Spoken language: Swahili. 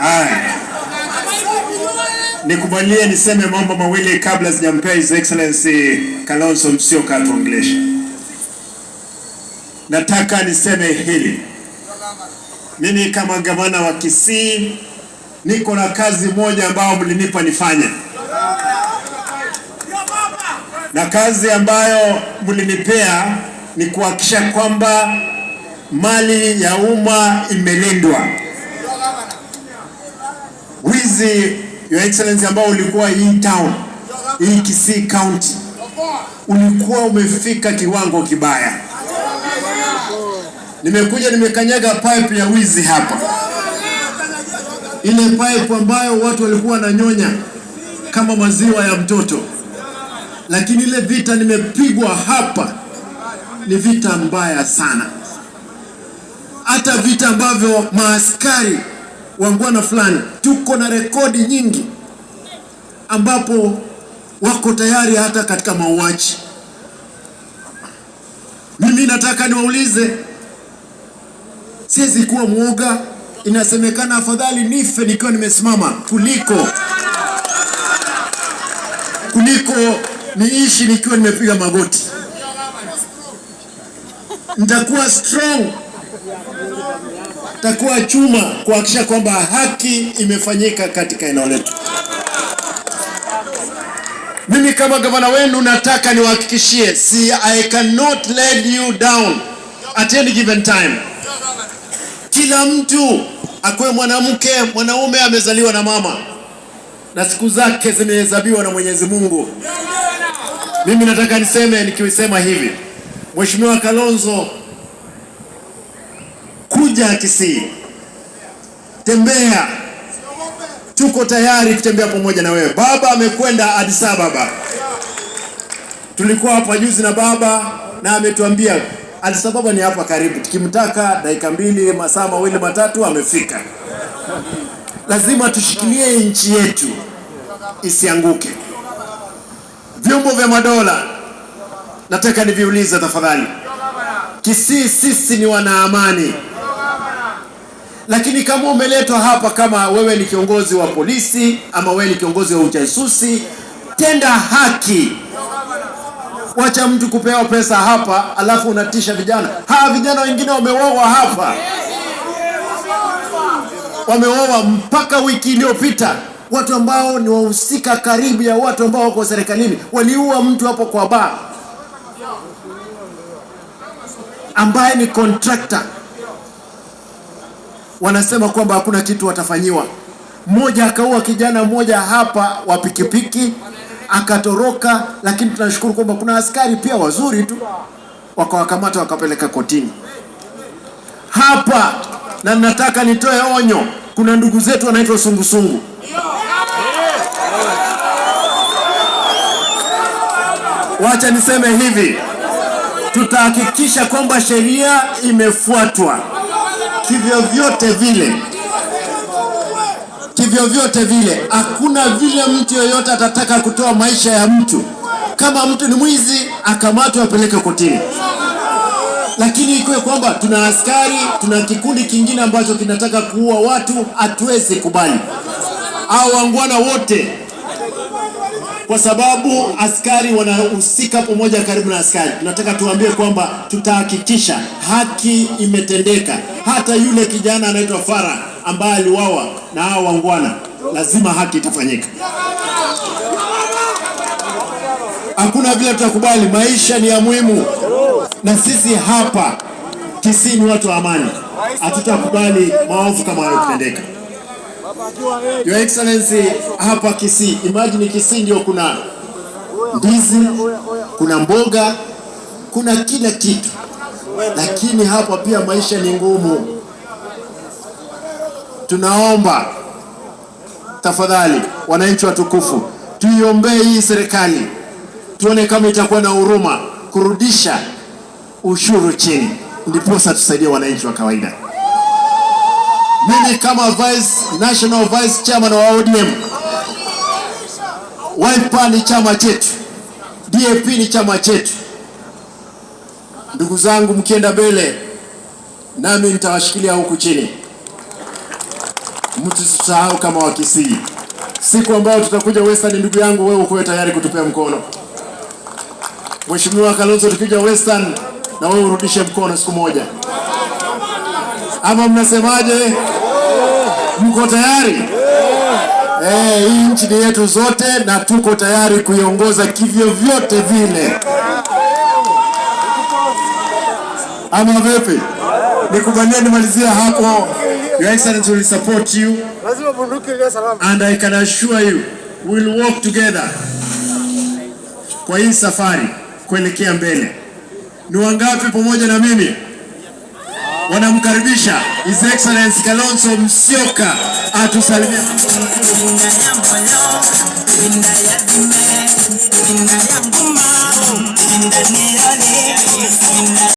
Haya, nikubalie niseme mambo mawili kabla sijampea His Excellency Kalonzo Musyoka atuongeleshe. Nataka niseme hili, mimi kama gavana wa Kisii niko na kazi moja ambayo mlinipa nifanye, na kazi ambayo mlinipea ni kuhakikisha kwamba mali ya umma imelindwa. Wizi, Your Excellency, ambao ulikuwa hii town, hii Kisii County ulikuwa umefika kiwango kibaya. Nimekuja nimekanyaga pipe ya wizi hapa, ile pipe ambayo watu walikuwa wananyonya kama maziwa ya mtoto, lakini ile vita nimepigwa hapa ni vita mbaya sana, hata vita ambavyo maaskari wangwana fulani, tuko na rekodi nyingi ambapo wako tayari hata katika mauaji. Mimi nataka niwaulize, siwezi kuwa mwoga. Inasemekana afadhali nife nikiwa nimesimama kuliko niishi nikiwa nimepiga magoti. Nitakuwa strong, nitakuwa chuma kuhakikisha kwamba haki imefanyika katika eneo letu. Mimi kama gavana wenu nataka niwahakikishie, see, I cannot let you down at any given time. Kila mtu akwe mwanamke, mwanaume amezaliwa na mama na siku zake zimehesabiwa na Mwenyezi Mungu. Mimi nataka niseme, nikisema hivi, Mheshimiwa Kalonzo, kuja Kisii, tembea, tuko tayari kutembea pamoja na wewe. Baba amekwenda Addis Ababa, tulikuwa hapa juzi na baba na ametuambia Addis Ababa ni hapa karibu, tukimtaka dakika mbili, masaa mawili matatu amefika. Lazima tushikilie nchi yetu isianguke. Vyombo vya madola nataka niviulize tafadhali. Kisii sisi ni wanaamani, lakini kama umeletwa hapa kama wewe ni kiongozi wa polisi ama wewe ni kiongozi wa ujasusi, tenda haki. Wacha mtu kupewa pesa hapa alafu unatisha vijana. Hawa vijana wengine wameuawa hapa, wameuawa mpaka wiki iliyopita. Watu ambao ni wahusika karibu ya watu ambao wako serikalini waliua mtu hapo kwa baa ambaye ni contractor. Wanasema kwamba hakuna kitu watafanyiwa. Mmoja akaua kijana mmoja hapa wa pikipiki akatoroka, lakini tunashukuru kwamba kuna askari pia wazuri tu wakawakamata wakapeleka kotini hapa. Na nataka nitoe onyo, kuna ndugu zetu wanaitwa sungusungu. Wacha niseme hivi, tutahakikisha kwamba sheria imefuatwa kivyovyote vile, kivyovyote vile. Hakuna vile mtu yoyote atataka kutoa maisha ya mtu. Kama mtu ni mwizi, akamatwe apeleke kotini, lakini ikiwe kwamba tuna askari, tuna kikundi kingine ambacho kinataka kuua watu, hatuwezi kubali au wangwana wote, kwa sababu askari wanahusika pamoja karibu na askari. Tunataka tuambie kwamba tutahakikisha haki imetendeka. Hata yule kijana anaitwa Farah ambaye aliuawa na hao wangwana, lazima haki itafanyika. Hakuna vile tutakubali. Maisha ni ya muhimu, na sisi hapa Kisii ni watu wa amani, hatutakubali maovu kama hayo kutendeka. Your Excellency, hapa Kisii, imagine Kisii ndio kuna ndizi, kuna mboga, kuna kila kitu, lakini hapa pia maisha ni ngumu. Tunaomba tafadhali, wananchi watukufu, tuiombee hii serikali, tuone kama itakuwa na huruma kurudisha ushuru chini, ndiposa tusaidie wananchi wa kawaida. Mimi kama National Vice Chairman wa ODM, Wiper ni chama chetu, DAP ni chama chetu. Ndugu zangu, mkienda mbele nami nitawashikilia huku chini. Mtusisahau kama Wakisii. Siku ambayo tutakuja Western, ndugu yangu, wewe ukuwe tayari kutupea mkono. Mheshimiwa Kalonzo, tukija Western na wewe urudishe mkono siku moja, ama mnasemaje? Mko tayari? Eh, hii nchi ni yetu zote na tuko tayari kuiongoza kivyo vyote vile, ama vipi? Nikubalie nimalizie hapo. Your Excellency will support you Lazima bunduki iliyo salama. And I can assure you we'll work together kwa hii safari kuelekea mbele. Ni wangapi pamoja na mimi wanamkaribisha His Excellency Kalonzo Musyoka atusalimie? Inda ya mbuma, inda nirole, inda.